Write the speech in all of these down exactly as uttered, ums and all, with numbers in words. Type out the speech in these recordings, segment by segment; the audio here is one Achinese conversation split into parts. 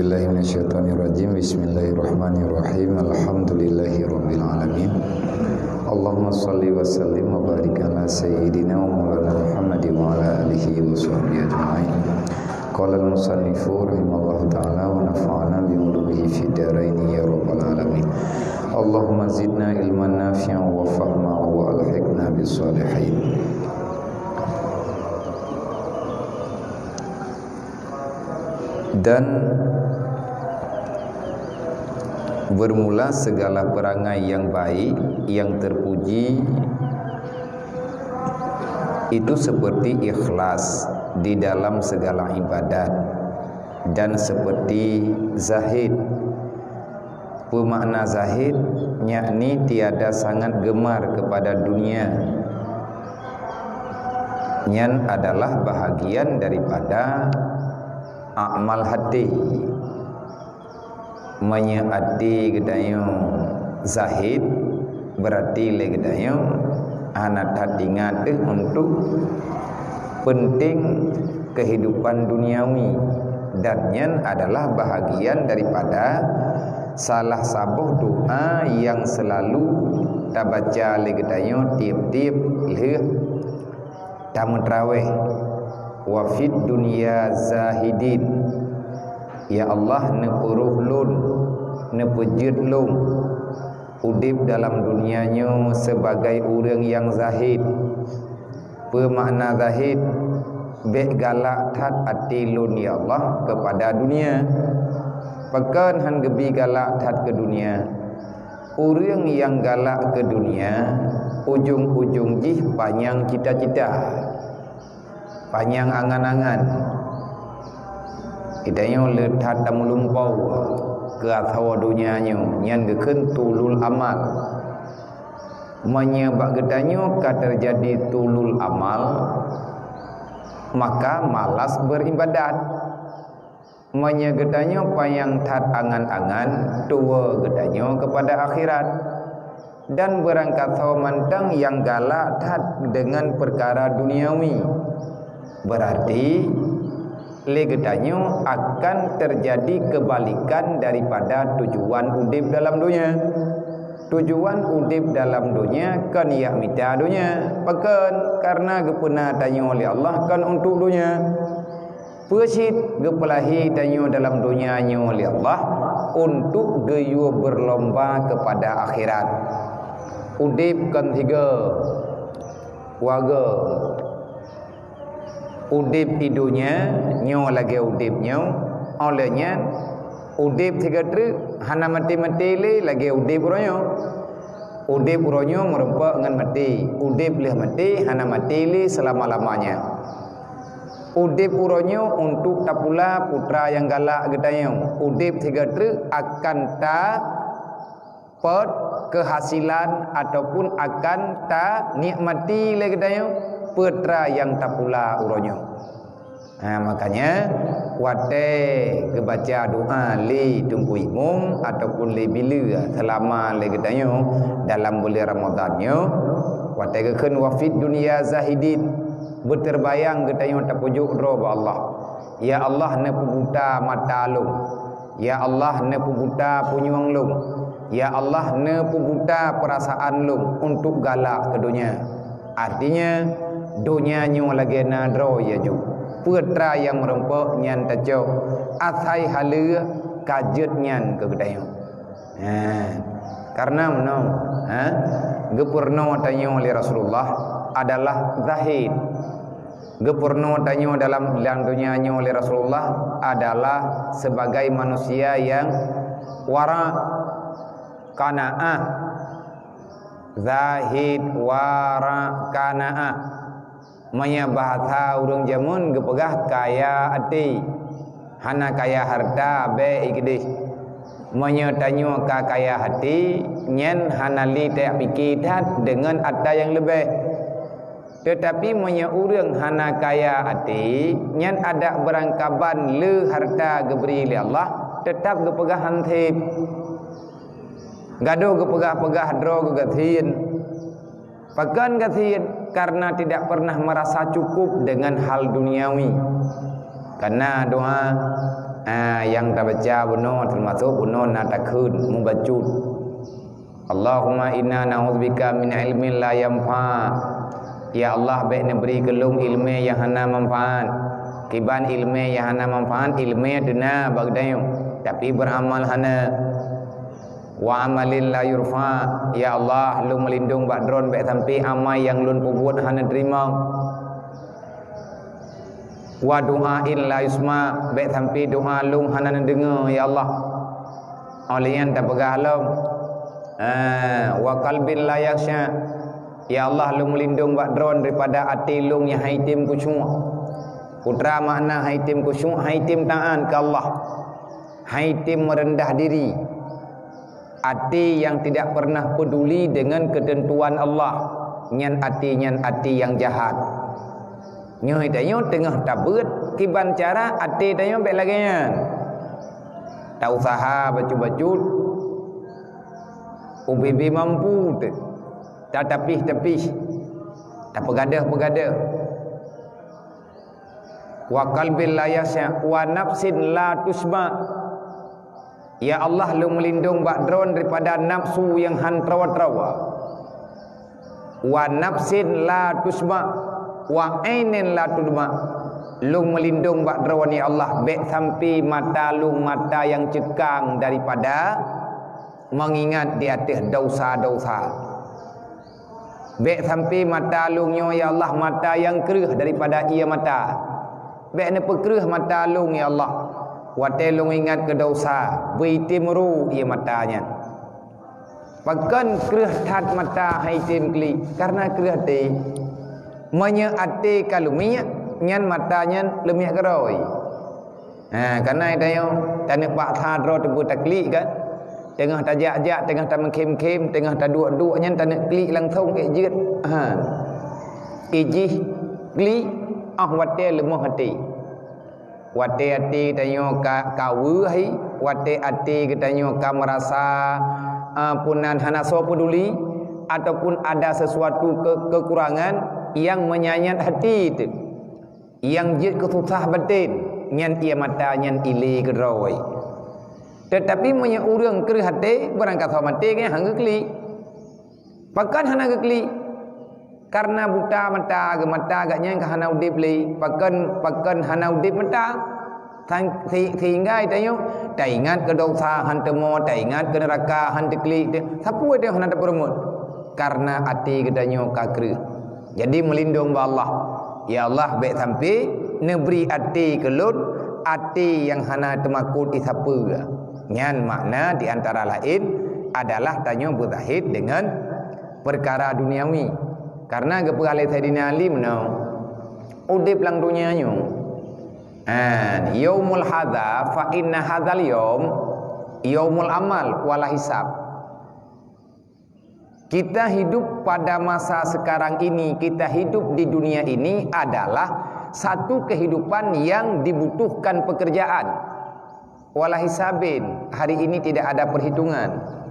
Bismillahirrahmanirrahim. Allahumma salli wa sallim wa barik ala sayyidina wa maulana Muhammad wa ala alihi wa sahbihi ajma'in. Qala al-musannifu rahimahullahu ta'ala wa nafa'ana bi ulumihi fid darain ya rabbal alamin. Allahumma zidna ilman nafi'an wa fahma wa alhiqna bis salihin. Dan bermula segala perangai yang baik, yang terpuji, itu seperti ikhlas di dalam segala ibadat dan seperti zahid. Pemakna zahid, yakni tiada sangat gemar kepada dunia. Nyan adalah bahagian daripada amal hati. Meunyoe até geutanyoe zahid, berarti lé geutanyoe hana that ingat deh untuk penting kehidupan duniawi, dan nyan adalah bahagian daripada salah saboh doa yang selalu tabaca lé geutanyoe tiep-tiep lheueh tameutraweh, "Wa fid dunya zahidin." Ya Allah, neupeurôh lôn, neupeujeuet lôn udeb dalam dunia nyoe sibagai ureuëng nyang zahid. Peue makna zahid? Bék galak that até lôn, ya Allah, keupada dunia. Pakon hán geubi galak that keu dunia? Ureuëng nyang galak keu dunia, ujong-ujong jih panyang cita-cita, panyang angan-angan. Geutanyoe le that tameulumpoe keu asoe donya nyoe, nyan geukheun tulul amal. Meunyoe bak geutanyoe ka teujadi tulul amal, maka malas beuribadat. Meunyoe geutanyoe panyang that angan-angan, tuwoe geutanyoe keupada akhirat, dan beurangkasoe mantong nyang galak that deungon peukara duniawi, beurarti lé geutanyoe akan teujadi keubalikan daripada tujuan udeb dalam donya. Tujuan udeb dalam donya kon jak mita donya. Pakon? Kareuna geupeuna tanyoe lé Allah kon untuk donya. Peue cit geupeulahé tanyoe dalam donya nyoe lé Allah untuk geuyue beurlomba keupada akhirat. Udeb kon sigoe, dua goe. Udeb di donya nyoe lagée udeb nyoe, óh lheueh nyan udeb sigoe treuk hana maté-maté lé lagée udeb uroe nyoe. Udeb uroe nyoe meurumpok ngon maté, udeb lheueh maté hana maté lé seulama-lamanya. Udeb uroe nyoe untuk tapula peue nyang galak geutanyoe. Udeb sigoe treuk akan tapot keuhasilan ataupun akan tanikmati lé geutanyoe peue nyang tapula uroe nyoe. Ha, makanya watée geubaca doa lé Teungku Imum ataupun lé bileue seulama lé geutanyoe dalam buleuen Ramadhan nyoe, watée geukheun "Wa fid dunya zahidin", beuteurbayang geutanyoe tapeujok droe bak Allah. Ya Allah, neupeubuta mata lôn. Ya Allah, neupeubuta punyueng lôn. Ya Allah, neupeubuta peurasaan lôn untuk galak keu donya. Artinya, donya nyoe lagée na droe ya jok. Peue nyang meurumpok nyan tacok, asai haleue ka jeuet nyan keu geutanyoe. Ha, kareuna meunoe, ha, geupeurunoe tanyoe lé Rasulullah adalah zahid. Geupeurunoe tanyoe dalam, dalam donya nyoe lé Rasulullah adalah sebagai manusia nyang wara, qanaah. Zahid, wara, qanaah. Meunyoe bahasa ureuëng jameun geupeugah kaya até, hana kaya hareuta, bék i keudeh. Meunyoe tanyoe ka kaya até, nyan hana lé tapike that deungon atra nyang leubeh. Teutapi meunyoe ureuëng hana kaya até, nyan adak beurangkaban le hareuta geubri lé Allah, teutab geupeugah han seb. Gadôh geupeugah-peugah droe geugasien. Pakon gasien? Karena tidak pernah merasa cukup dengan hal duniawi. Kana doa, Ah, nyang tabaca bunoe teumasok bunoe na takheun mubacut. Allahumma inna na'udzubika min ilmin la yanfa. Ya Allah, bék neubri keu lôn ileumé nyang hana manfaat. Kiban ileumé nyang hana manfaat, ileumé teuna bak geutanyoe, tapi beuramal hana. Wa amalin la yurfa. Ya Allah, lôn meulindong bak Droe bék sampoe amai nyang lôn peubuet hana teurimong. Wa du'ain la yusma, bék sampoe doa lôn hana neudeungoe, ya Allah. Óh lheueh nyan tapeugah lom, ha, wa qalbin la yakhsya. Ya Allah, lôn meulindong bak Droe daripada até lôn nyang han item khusyuk. Peue treuk makna han item khusyuk? Han item taat keu Allah. Han item meureundah diri. Até nyang tidak pernah peduli dengan ketentuan Allah, nyan até nyan até nyang jahat. Nyoe tanyoe teungoh tabeuet kiban cara até tanyoe bék lagée nyan. Tausaha bacut-bacut, ubé-bé mampu teuh, tatapih-tapih, tapeugadaih-peugadaih. Wa qalbin la yakhsya, wa nafsin la tasyba. Ya Allah, lôn meulindong bak Droe daripada nafsu nyang han trawa-trawa. Wa nafsin la tasyba, wa ainin la tadma. Lôn meulindong bak Droe, ya Allah, bék sampoe mata lôn mata nyang ceukang daripada meungingat di ateueh desya-desya. Bék sampoe mata lôn nyoe, ya Allah, mata nyang kreueh daripada ié mata. Bék neupeukreueh mata lôn, ya Allah, watée lôn ingat keu desya, beu item ru ié mata nyan. Pakon kreueh that mata han item klik? Kareuna kreueh até. Meunyoe até ka leumiek, nyan mata nyan leumiek keudroe. Ha, kareuna tanyoe taneuk paksa droe teupeu taklik kan. Teungoh tajak-jak, teungoh tameukhém-khém, teungoh taduek-duek nyan taneuk klik langsong ék jeuet. Ha. Ék jih klik óh watée leumoh até. Watée até tanyoe ka, ka weueh, watée até geutanyoe ka meurasa, a, peunan hana soe peuduli, ataupun ada sesuatu ke-, kekurangan yang menyayat hati teuh. Nyang jeuet keu susah baten, nyan ié mata nyan ilé keudroe. Teutapi meunyoe ureuëng kreueh até, barangkasoe maté nyan han geuklik. Pakon hana geuklik? Kareuna buta mata, geumata gobnyan ka hana udeb lé. Pakon, pakon hana udeb mata? Sang-, se-, sehingga tanyoe taingat keu desya han teumo, taingat keu neuraka han teuklik. Sapeue tanyoe hana tapeurumet? Kareuna até geutanyoe ka kreueh. Jadi meulindong bak Allah. Ya Allah, bék sampoe neubri até keu lôn até nyang hana teumakot di sapeue. Nyan makna di antara laén adalah tanyoe beuzahid deungon peukara duniawi. Kareuna geupeugah lé Saidina Ali meunoe, udeb lam donya nyoe. Ha, yaumul hadza fa inna hadzal yaum yaumul amal wala hisab. Kita hidup pada masa sekarang ini, kita hidup di dunia ini adalah satu kehidupan yang dibutuhkan pekerjaan. Wala hisabin, hari ini tidak ada perhitungan.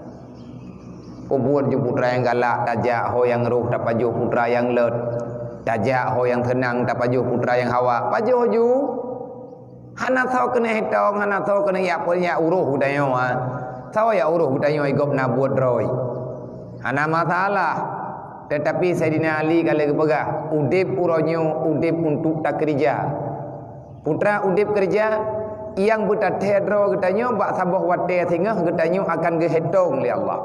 Peubuet ju putra nyang galak, tajak ho nyang roh, tapajoh putra nyang lôt, tajak ho nyang seunang, tapajoh putra nyang hawa. Pajoh ju. Hana soe keuneuk hitong, hana soe keuneuk jak, jak uroh geutanyoe, ha. Soe jak uroh geutanyoe, gob na buet droe. Hana masalah. Teutapi Saidina Ali ka lheueh geupeugah, udeb uroe nyoe udeb untuk takeurija. Peue treuk udeb keurija, nyang beutathée droe geutanyoe bak saboh watée singoh geutanyoe akan geuhitong lé Allah.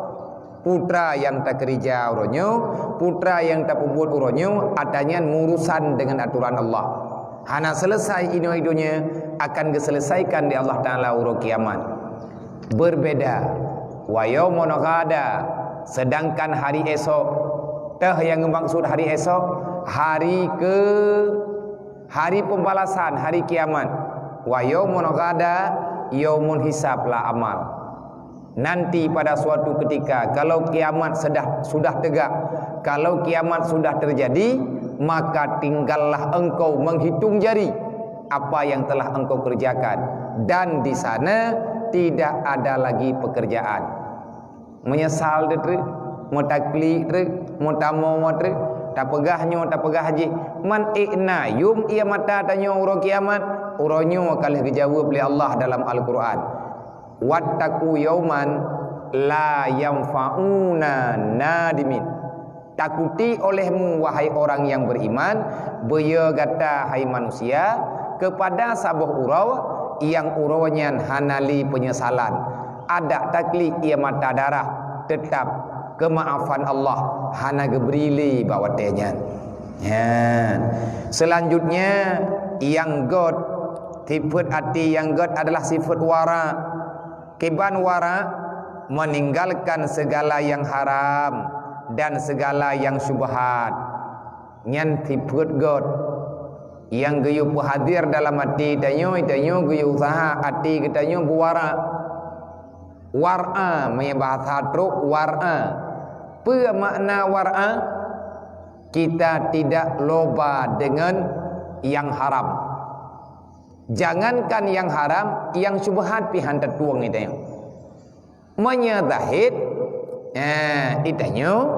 Peue treuk nyang takeurija uroe nyoe, peue treuk nyang tapeubuet uroe nyoe, ata nyan meurusan deungon atoran Allah. Hana seuleusai inoe donya, akan geuseuleusaikan lé Allah Taala uroe kiamat. Berbeda. Wa yaumun ghada, sedangkan hari esok. Teuh nyang geumaksud hari esok, hari ke, hari pembalasan, hari kiamat. Wa yaumun ghada, yaumun hisab la amal. Nanti pada suatu ketika, kalau kiamat sudah, sudah tegak, kalau kiamat sudah terjadi, maka tinggallah engkau menghitung jari apa yang telah engkau kerjakan, dan di sana tidak ada lagi pekerjaan. Menyesal treuk, meutaklik treuk, meutamo treuk, tapeugah nyoe, tapeugah jih, man ék na yum ié mata tanyoe uroe kiamat, Uroe nyoe ka lheueh geujaweueb lé Allah dalam Al-Qur'an, "Wattaqu yauman la yanfa'una nadimin." Takuti olehmu, wahai orang yang beriman, beuyö gata, hai manusia, kepada saboh uroe, nyang uroe nyan hana lé peunyesalan. Adak taklik ie mata darah, teutap keumaafan Allah hana geubri lé bak watée nyan. Nyan. Seulanjutnya, nyang göt, sifeuet até nyang göt adalah sifeuet wara. Kiban wara, meninggalkan segala yang haram dan segala yang syubhat. Nyan sifeuet göt. Nyang geuyue peuhadér dalam até tanyoe, tanyoe geuyue useuha até geutanyoe beuwara. Wara, meunyoe bahasa trok, wara. Peue makna wara? Kita tidak loba dengan yang haram. Jangankan yang haram, yang syubhat pih han tatueng geutanyoe. Meunyoe zahid, eh, geutanyoe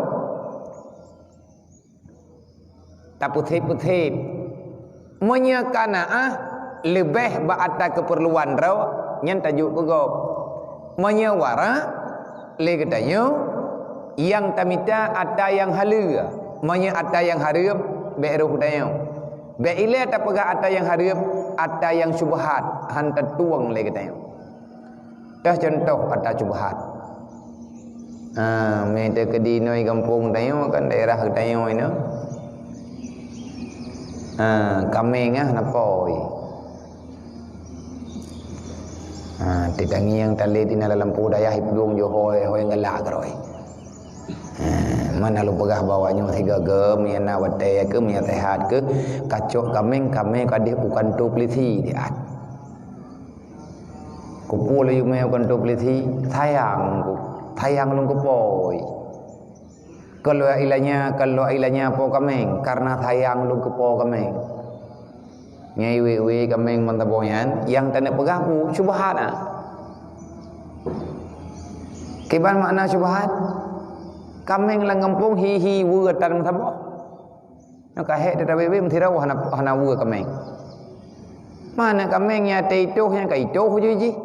tapeuthép-peuthép. Meunyoe kanaah leubeh bak ata keupeurluan droe, nyan tajok keu gob. Meunyoe wara, lé geutanyoe, nyang tamita ata nyang haleue. Meunyoe ata nyang hareuem, bék roh geutanyoe. Bék ilée tapeugah ata nyang hareuem, ata nyang syubhat, han tatueng lé geutanyoe. Teuh cuntoh ata syubhat. Ha, meuteukeuh di inoe gampông tanyoe kan daerah geutanyoe inoe. Ha, kaméng ah na pôi. Ha, teutangieng talét inan lam lampôh dayah iplueng johôi, hôi ngeulak keurôi. Ha, mana lôn peugah bahwa nyoe sigaga, meunyoe na watée keuh, meunyoe sehat keuh, kacok kaméng, kaméng kadeh u kantô polisi diat. Kupeue laju mé u kantô polisi, sayang ku, sayang lôn keu pôi. Kalau ilanya, kalau ilanya po kaméng, karena sayang lôn keu po kaméng. Nyai wé-wé kaméng meutabong nyan, nyang taneuk peugah peue, syubhat ah. Kiban makna syubhat? Kaméng lam gampông hi-hi weue tan meusaboh. Nyoe ka hék teutabé-bé meusidroe hana, hana weue kaméng. Mana kaméng nyang ata itoh nyan ka itoh ju jih.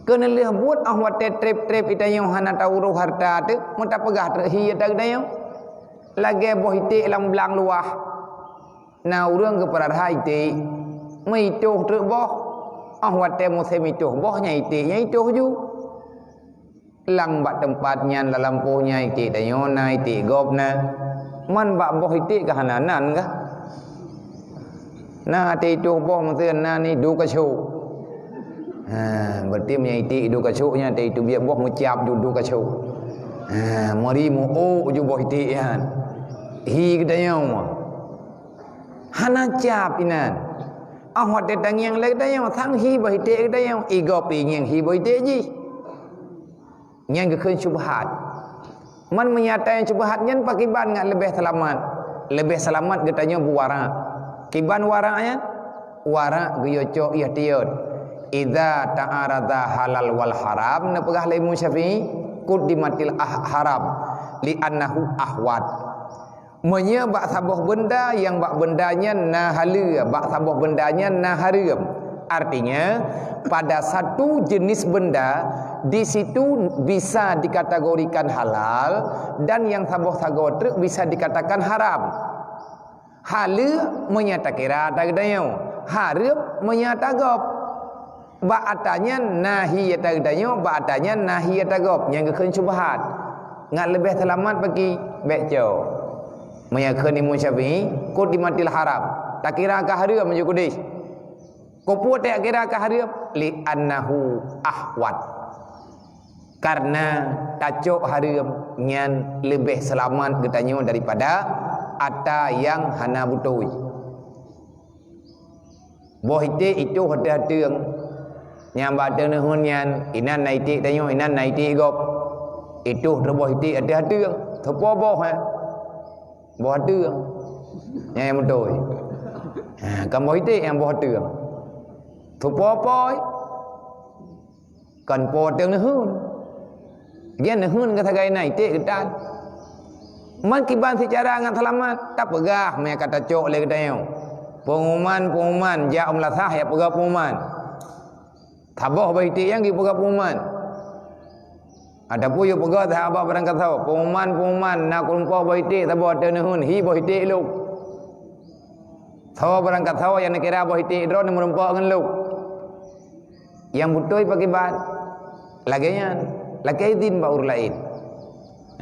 Keuneulheueh buet óh watée treb-treb itanyoe hana tauroh hareuta teuk, meutapeugah treuk hi ata geutanyoe. Lagée boh iték lam blang luwah. Na ureuëng geupeurara iték, meuitoh treuk boh. Óh watée musém itoh boh nyan iték nyan itoh ju. Lam bak teumpat nyan lam lampôh nyan iték tanyoe na, iték gob na. Man bak boh iték ka hana nan gah. Na ata itoh boh meuteun na ni du kacok. Ha, berarti meunyoe iték du kacok nyan ata iteubiet boh meucab ju du kacok. Ha, meuri meu-ôk ju boh iték nyan. Hi geutanyoe. Hana cab inan. Óh watée tangieng lé geutanyoe, sang hi boh iték geutanyoe, igob ingieng hi boh iték jih. Nyang geukheun syubhat. Man meunyoe ata nyang syubhat nyan pakiban ngat leubeh seulamat. Leubeh seulamat geutanyoe beuwara. Kiban wara nyan? Wara geuyue cok ihtiyat. Idza ta'aradza halal wal haram, neupeugah lé Imam Syafi'i, quddimatil ah-, haram, li'annahu ahwat. Meunyoe bak saboh beunda, nyang bak beunda nyan na haleue, bak saboh beunda nyan na hareuem. Artinya, pada satu jenis benda, di situ bisa dikategorikan halal dan nyang saboh sagoe treuk bisa dikatakan haram. Haleue meunyoe takira ata geutanyoe, hareuem meunyoe ata gob. Bak ata nyan na hi ata geutanyoe, bak ata nyan na hi ata gob, nyang geukheun syubhat. Ngat leubeh seulamat bagi bék cok. Meunyoe kheun Imam Syafi'i, quddimatil haram. Takira ka hareuem ju keudeh. Keupeue takira ka hareuem? Li'annahu ahwat. Karena tacok hareuem nyan leubeh seulamat geutanyoe daripada ata nyang hana beutôi. Boh iték itoh ateueh ateueng. Nyang bak ateueng neuheun nyan, inan na iték tanyoe, inan na iték gob. Itoh teuk boh iték ateueh ateueng. Teupo boh, eh? Boh ateueng. Nyang, nyang beutôi. Ha, kan boh iték nyang boh ateueng. Teupo pôi. Kan po ateueng neuheun. Gen neuheun ka sagai na iték geutan. Man kiban seucara ngat seulamat, tapeugah meunyoe ka tacok lé geutanyoe. Pengumuman-pengumuman, jak u meulasah jak peugah pengumuman. Saboh boh iték nyang geupeugah pengumuman. Ataupun yue peugah sahabat barang kasoe, pengumuman-pengumuman na keureumpok boh iték saboh ateueh neuheun, hi boh iték lôn. Soe barang kasoe nyang neukira boh iték droe neumeurumpok ngon lôn. Nyang beutôi pakriban? Lagée nyan, lakée idhin bak ureuëng laén.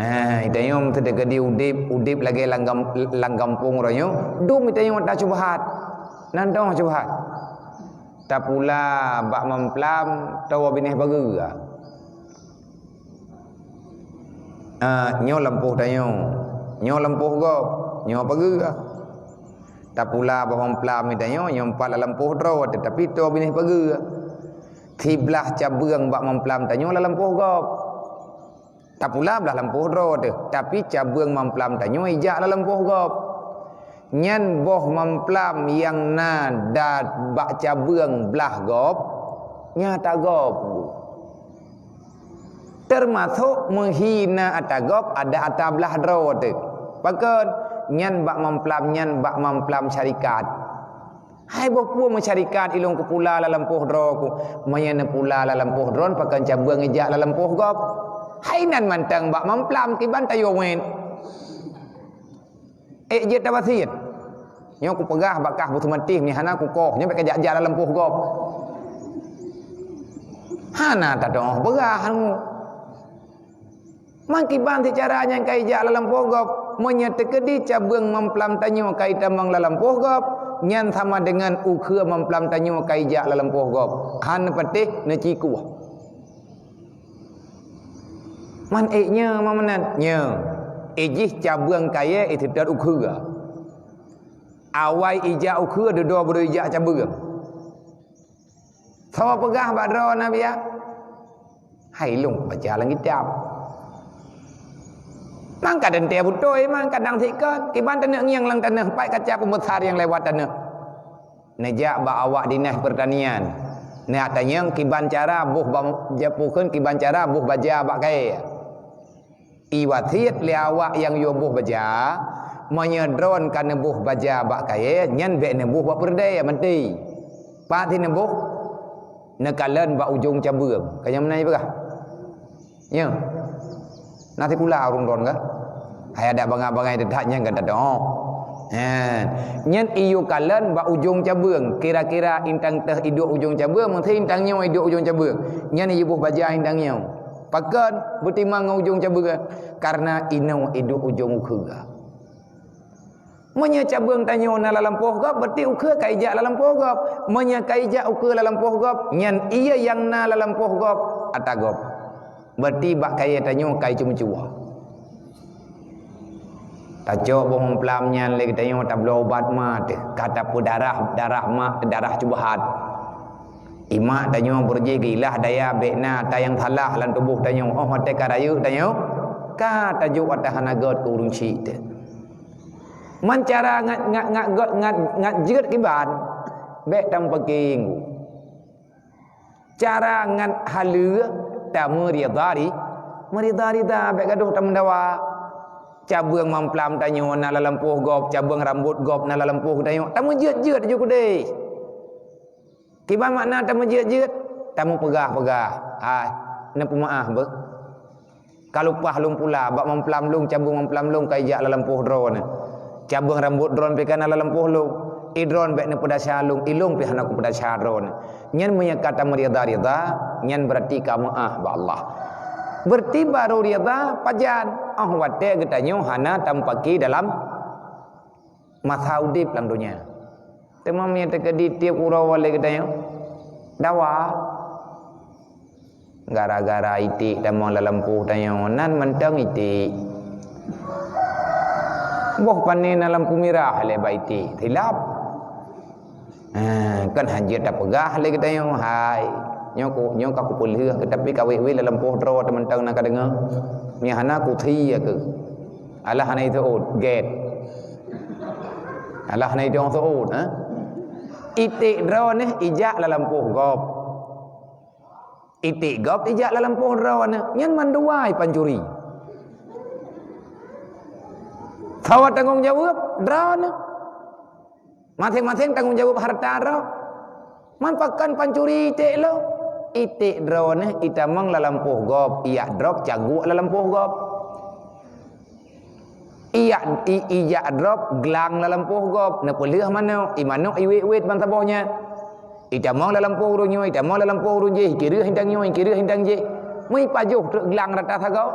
Ha, geutanyoe meuseuti keudi udeb, udeb lagée lam gam-, lam gampông uroe nyoe, dum geutanyoe ata syubhat. Nan dong syubhat. Tapula bak mamplam, tawoe binéh pageue. Ah, nyoe lampôh tanyoe, nyoe lampôh gob, nyoe pageue. Tapula bak mamplam geutanyoe, nyoe pat lam lampôh droe, teutapi tawoe binéh pageue. Siblaih cabeueng bak mamplam tanyoe lam lampôh gob. Tapula blaih lampôh droe teuh, tapi cabeueng mamplam tanyoe ijak lam lampôh gob. Nyan boh mamplam nyang na dat bak cabeueng blaih gob, nyan ata gob. Teumasok meuhi na ata gob, ada ata blaih droe teuh. Pakon? Nyan bak mamplam, nyan bak mamplam syarikat. Hai boh peue meusyarikat ilôn kupula lam lampôh droe ku, meunyoe neupula lam lampôh droe pakon cabeueng ijak lam lampôh gob. Hai nan mantong bak mamplam kiban tayue wét. Ék jeuet tabasiet. Nyoe kupeugah bak kah beuseumatéh, nyoe hana kukoh, nyoe bèk kajak-jak lam lampôh gob. Hana tadong peugah nyoe. Mangkiban sicara nyang ka ijak lam lampôh gob, meunyoe teukeudi cabeueng mamplam tanyoe ka itamong lam lampôh gob, nyan sama deungon ukeue mamplam tanyoe ka ijak lam lampôh gob. Hana patéh neucikueh. Man ék nyoe ma meunan? Nyoe. Ék jih cabeueng kayée iseutôt ukeue. Awai ijak ukeue dudoe baru ijak cabeueng. Soe peugah bak droe na biya? Hai lôn baca lam kitab. Mangka teuntée beutôi, mangka dang sikon, kiban taneuk ngieng lam tanoh, pat kaca peumeusar nyang lewat tanoh. Neujak bak awak dinas pertanian. Neujak tanyong kiban cara boh ba-, ja-, pakon kiban cara boh baja bak kayée. Iwasiet lé awak nyang yue boh baja, meunyoe droen ka neuboh baja bak kayée, nyan bèk neuboh bak peureudée, meuti. Pat si neuboh? Neukalon bak ujong cabeueng. Ka nyang meunan jipeugah? Nyoe. Na sikula ureuëng droen ka? Hai adak bangai-bangai teutat nyan ka tadong. Ha. Nyan iyue kalon bak ujong cabeueng. Kira-kira intang teuh iduek ujong cabeueng, meusé intang nyoe iduek ujong cabeueng. Nyan iyue boh baja intang nyoe. Pakon beutimang ngon ujong cabeueng? Kareuna inoe iduek ujong ukeue. Meunyoe cabeueng tanyoe na lam lampôh gob, berarti ukeue ka ijak lam lampôh gob. Meunyoe ka ijak ukeue lam lampôh gob, nyan ié nyang na lam lampôh gob ata gob. Berarti bak kayée tanyoe ka icum-cua. Tacok boh mamplam nyan lé geutanyoe tabloe ubat ma teuh, ka tapeudarah darah ma, darah syubhat. Imak tanyoe beureuji geuilah daya bèk na ata nyang salah lam tuboh tanyoe. Óh watée ka rayeuk tanyoe, ka tajok ata hana gét keu ureuëng syik teuh. Man cara ngat, ngat, ngat gét, ngat, ngat jeuet kiban, bèk tameupaké ngon. Cara ngat haleue tameuridha ri-, meuridha-ridha, bèk gadôh tameudawa. Cabeueng mamplam tanyoe na lam lampôh gob, cabeueng rambot gob na lam lampôh tanyoe, tameujeuet-jeuet ju keudeh. Kiban makna tameujeuet-jeuet? Tameupeugah-peugah, "Hai, neupeumeuáh beuh. Ka lumpah lôn pula, bak mamplam lôn, cabeueng mamplam lôn ka ijak lam lampôh droeneuh. Cabeueng rambot droeneuh pih ka na lam lampôh lôn. I droeneuh bèk neupeudasya lôn, i lôn pih hana kupeudasya droeneuh." Nyan meunyoe ka tameuridha-ridha, nyan beurati ka meuáh bak Allah. Beurati barô ridha pajan, óh watée geutanyoe hana tameupaké dalam masa udeb lam donya. Teuma meunyoe teukeudi tieb uroe lé geutanyoe dawa, gara-gara iték tamong lam lampôh tanyoe, nan mantong iték. Boh pané na lam pumirah lé bak iték, silap. Ha, kan hanjeuet tapeugah lé geutanyoe, hai. Nyoe ku, nyoe ka kupeulheueh, tapi ka wék-wék lam lampôh droe teumantong na ka deungoe. Nyoe hana kuthi aku. Alah hana iteuôt, gét. Alah hana iteuôt, ha? Iték droeneuh ijak lam lampôh gob. Iték gob ijak lam lampôh droeneuh. Nyan mandua pancuri. Sawa tanggong jaweueb droeneuh. Maséng-maséng tanggong jaweueb hareuta droe. Man pakon pancuri iték lôn? Iték droeneuh itamong lam lampôh gob, ijak drob caguek lam lampôh gob. Ijak, i-, ijak drob glang lam lampôh gob, neupeulheueh manök, i manök iwét-wét ban saboh nyan. Itamong lam lampôh ureuëng nyoe, itamong lam lampôh ureuëng jéh, ikireueh hintang nyoe, ikireueh hintang jéh. Meuipajoh treuk glang rata sagoe.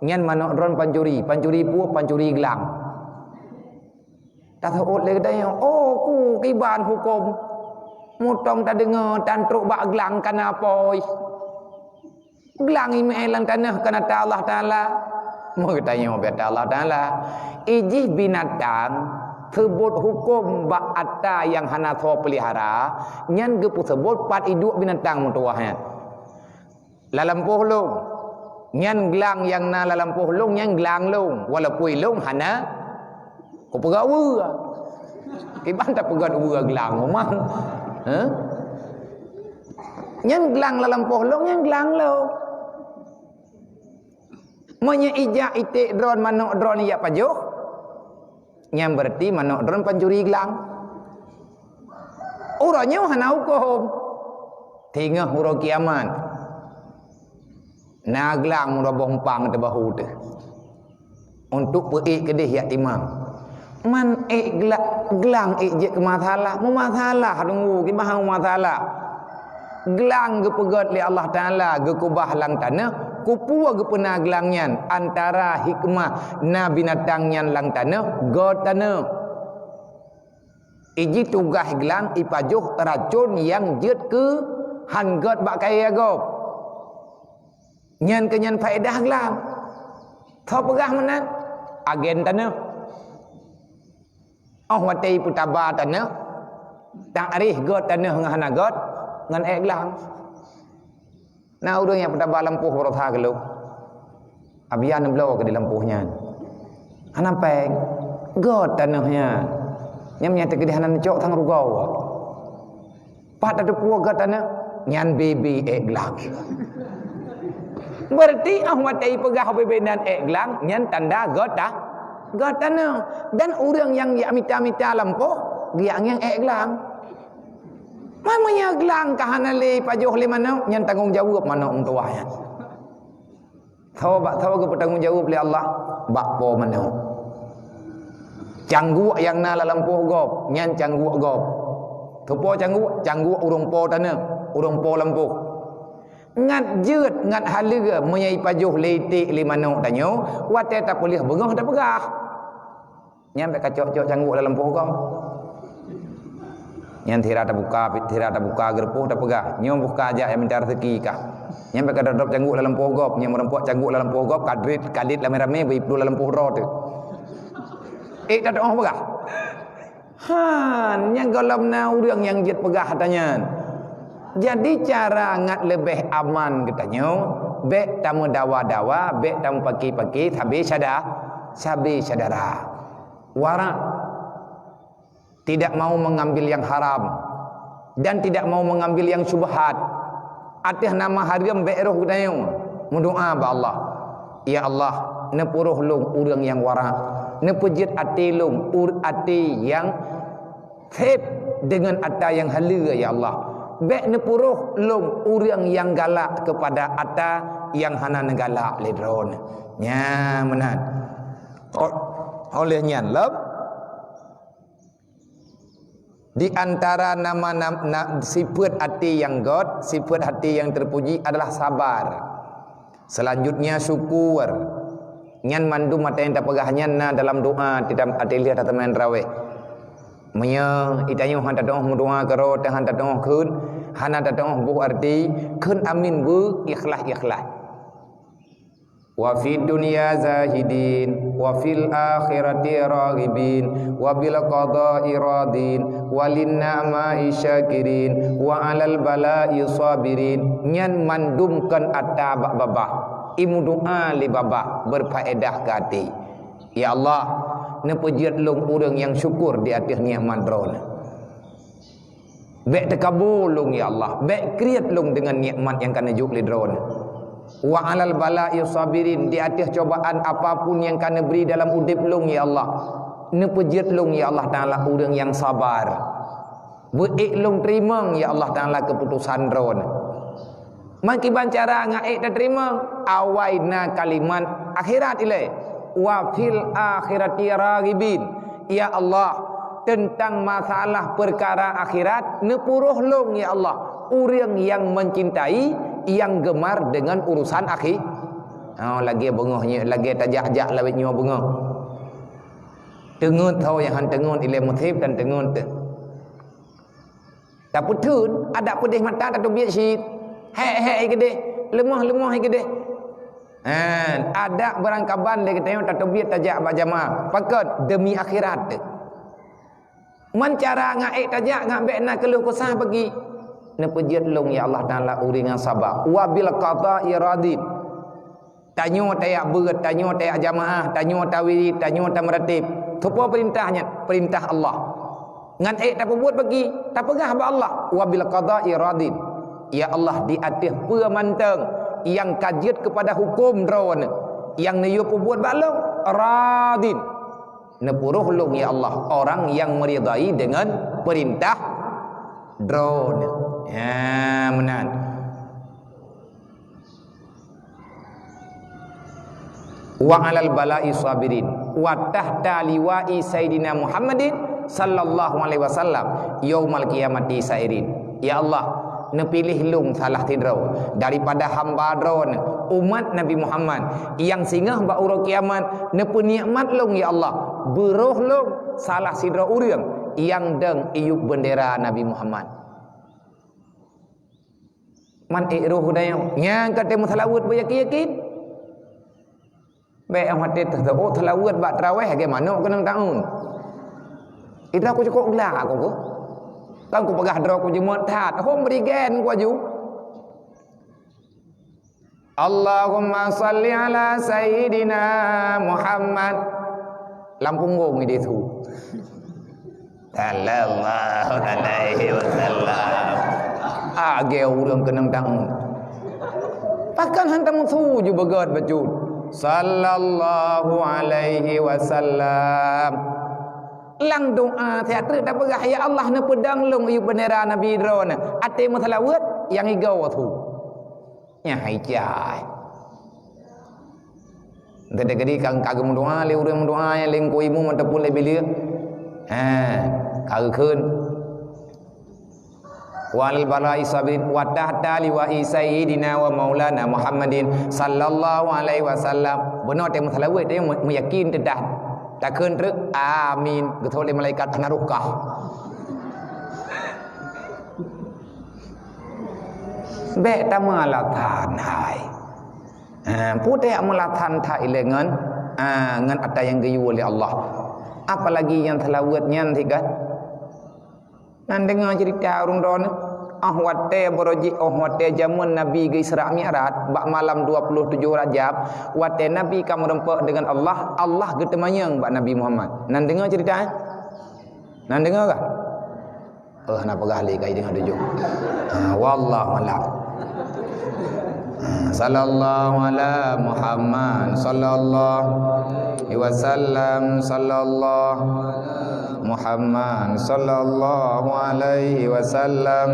Nyan manök droeneuh pancuri, pancuri puôh, pancuri glang. Taseuôt lé geutanyoe, "Oh, ku kiban huköm? Mutông tadeungoe tan trok bak glang kana apôi. Glang imeu'en lam tanoh kana ata Allah Taala." Meugeutanyoe bak ata Allah Taala. Ijih binatang seubot huköm bak ata nyang hana soe peulihara, nyan geupeuseubot pat iduek binatang meutuwah nyan. Lam lampôh lôn. Nyan glang nyang na lam lampôh lôn, nyan glang lôn. Walaupun lôn hana kupeugah weue. Kiban tapeugah weue glang memang. Hah? Nyan glang lam lampôh lôn, nyan glang lôn. Meunyoe ijak iték droeneuh manök droeneuh ijak pajoh, nyan beurati manök droeneuh pancuri glang. Uroe nyoe hana huköm. Teungoh uroe kiamat, na glang meureuboh umpang teubahu teuh, untuk peuék keudeh yak timang. Man ék gla-, glang ék jeuet keu masalah, meumasalah deungoe, kiban meumasalah. Glang geupeugét lé Allah Taala geukeubah lam tanoh, keupeue geupeuna glang nyan? Antara hikmah na binatang nyan lam tanoh, gét tanoh. Ijih tugaih glang ipajoh racon nyang jeuet keu han gét bak kayée gob. Nyan keuh nyan faedah glang. Soe peugah meunan? Agen tanoh. Óh watée ipeutaba tanoh, takreh gét tanoh ngon hana gét, ngon ék glang. Na ureuëng nyang peutaba lampôh baroesa keu lôn. Abian bloe keu di lampôh nyan. Hana péng. Gét tanoh nyan. Nyan meunyo teukeudeh hana neucok sang rugoe. Pat tateupeue gét tanoh, nyan bebe ék glang. Berarti óh watée ipeugah bebe nan ék glang, nyan tanda gét ta-, gét tanoh. Dan ureuëng nyang jak mita-mita lampôh, geujak ngieng ék glang. Meunyoe glang ka hana lé ipajoh lé manök, nyan tanggong jaweueb manök meutuwah nyan. Soe bak soe geupeutanggong jaweueb lé Allah? Bak po manök. Cangguek nyang na lam lampôh gob, nyan cangguek gob. Keupo cangguek? Cangguek ureuëng po tanoh, ureuëng po lampôh. Ngat jeuet, ngat haleue meunyoe ipajoh lé iték lé manök tanyoe, watée tapeulheueh beungoh tapeugah. Nyan bék kacok-cok cangguek lam lampôh gob. Nyan sira tabuka, sira tabuka geureupoh tapeugah, "Nyoe buka jak nyang minta rezeki kah." Nyan bék kadrob-drob cangguek lam lampôh gob, nyan meureumpok cangguek lam lampôh gob, kadrit, kadit ramé-ramé beu iplueng lam lampôh droe teuh. Ék tateuoh peugah. Han, nyang gohlom na ureuëng nyang jeuet peugah ata nyan. Jadi cara ngat leubeh aman geutanyoe, bék tameudawa-dawa, bék tameupaki-paki sabe syada-, sabe syedara. Warak, tidak mau mengambil yang haram dan tidak mau mengambil yang syubhat. Ateueh nama hareuem bék roh geutanyoe meudoa bak Allah, "Ya Allah, neupeuroh lôn ureuëng nyang warak, neupeujeuet até lôn ur-, até nyang sép deungon ata nyang haleue, ya Allah. Bék neupeuroh lôn ureuëng nyang galak keupada ata nyang hana neugalak lé Droeneuh." Nyan meunan. O-, oleh nyan lom, di antara nama-nama, na-, sifeuet até nyang gét, sifeuet até nyang teupuji adalah sabar. Selanjutnya syukur. Nyan mandum mata nyang tapeugah nyan na dalam doa titam ateueh lheueh tateumé tarawéh. Meunyoe geutanyoe hana tateuoh meudoa keudroe, hana tateuoh kheun, hana tateuoh boh arti, kheun amin beu ikhlas-ikhlas. "Wa fid dunya zahidin, wa fil akhirati raghibin, wa bil qada'i radin, wa lin na'ma'i syakirin, wa 'alal bala'i sabirin." Nyan mandum kon ata bak babah. Imeudoa lé babah beufaédah keu até. "Ya Allah, neupeujeuet lôn ureuëng nyang syukur di ateueh nikmat Droeneuh. Bék teukabu lôn, ya Allah, bék kriet lôn deungon nikmat nyang ka neujok lé Droeneuh. Wa 'alal bala'i sabirin, di ateueh cobaan apapun nyang ka neubri dalam udeb lôn, ya Allah, Neupeujeuet lôn, ya Allah Taala, ureuëng nyang sabar. Beuék lôn teurimong, ya Allah Taala, keuputosan Droeneuh. Meukiban cara ngon ék tateurimong, awai na kalimat akhirat ilée, "Wa fil akhirati raghibin." Ya Allah, teuntang masalah peukara akhirat, neupuroh lôn, ya Allah, ureuëng nyang meucintai, nyang geumar deungon urusan akhi-, oh, lagée beungoh nyoe, lagée tajak-jak lawét nyoe beungoh. Teungeut tho nyang han teungeut ilée museb dan teungeut teu. Tapeutheun, adak peudeh mata tateubiet cit. Hék-hék i keudeh, leumoh-leumoh i keudeh. Han, adak beurangkaban lé geutanyoe tateubiet tajak bak jamaah. Pakon? Deumi akhirat teu. Man cara ngon ék tajak ngon bék na keuluh kesah bagi. Neupeujeuet lôn, ya Allah Taala, ureuëng nyang saba. Wa bil qada'i radin. Tanyoe tajak beuet, tanyoe tajak jamaah, tanyoe tawirit, tanyoe tameuratéb. Soe peurintah nyan? Peurintah Allah. Ngon ék tapeubuet bagi, tapeugah bak Allah, "Wa bil qada'i radin." Ya Allah, di ateueh peue mantong nyang ka jeuet keupada huköm Droeneuh, nyang neuyue peubuet bak lôn, radin. Neupuroh lôn, ya Allah, orang nyang meuridai deungon peurintah Droeneuh. Ya, meunan. "Wa 'alal bala'i sabirin, wa tahta liwa'i Sayyidina Muhammadin sallallahu alaihi wasallam yaumal qiyamati sa'irin." Ya Allah, neupiléh lôn salah sidroe daripada hamba Droeneuh, umat Nabi Muhammad, nyang singoh bak uroe kiamat, neupeunikmat lôn, ya Allah, beuroh lôn salah sidroe ureuëng nyang dong iyup beundera Nabi Muhammad. Man ék roh dayong nyang ka teumeusalaweut beuyakin-yakin. Bék watée teuh, oh, salaweuet bak traweh lagée manok keunong taun. Itra ku cukôp glak aku ku. Kan kupeugah droe ku jeuet that, hom bri gen ku aju. Allahumma salli ala Sayyidina Muhammad. Lam punggong idéh su. Sallallahu alaihi wasallam. Agée ureuëng keunong taun. Pakon han tameusu ju beugét bacut. Sallallahu alaihi wasallam. Lam doá siat treuk tapeugah, "Ya Allah, neupeudong lôn iyup beundera Nabi Droeneuh." Até meusalaweuet nyang igoe su. Nyan hai cai. Teudeuk geude ka, ka geumeudoá lé ureuëng meudoá nyang lengko imum ataupun lé bileuk. Ha, ka geukheun. Wa alal bala'i sabirin wa tahta liwa'i sayyidina wa maulana Muhammadin sallallahu alaihi wasallam. Bunoe teuh meusalaweuet, teuh meuyakin teuh dah. Takheun treuk, amin. Geutôk lé malaikat hana rukah. Bék tameualatan hai. Ha, putéh meulatan that ilée ngon, ha, ngon ata nyang geuyue lé Allah. Apalagi nyang salaweuet nyan sigat. Nan deungoe ceurita ureuëng droeneuh, oh watée barô jih, oh watée jamén Nabi geu-Isra Mi'raj bak malam dua puluh tujoh Rajab, watée Nabi ka meurumpok deungon Allah, Allah geuteumanyong bak Nabi Muhammad. Nan deungoe ceurita, eh? Nan deungoe kah? Oh, hana peugah lé ka deungoe tujoh. Ha, wallahu a'lam. Ha, sallallahu ala Muhammad, sallallahu alaihi wasallam, sallallahu Muhammad, sallallahu alaihi wasallam,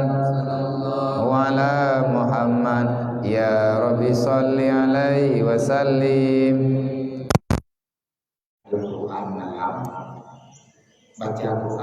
wa ala Muhammad, ya Rabbi salli alaihi wasallim. Al-Quran malam, baca Quran.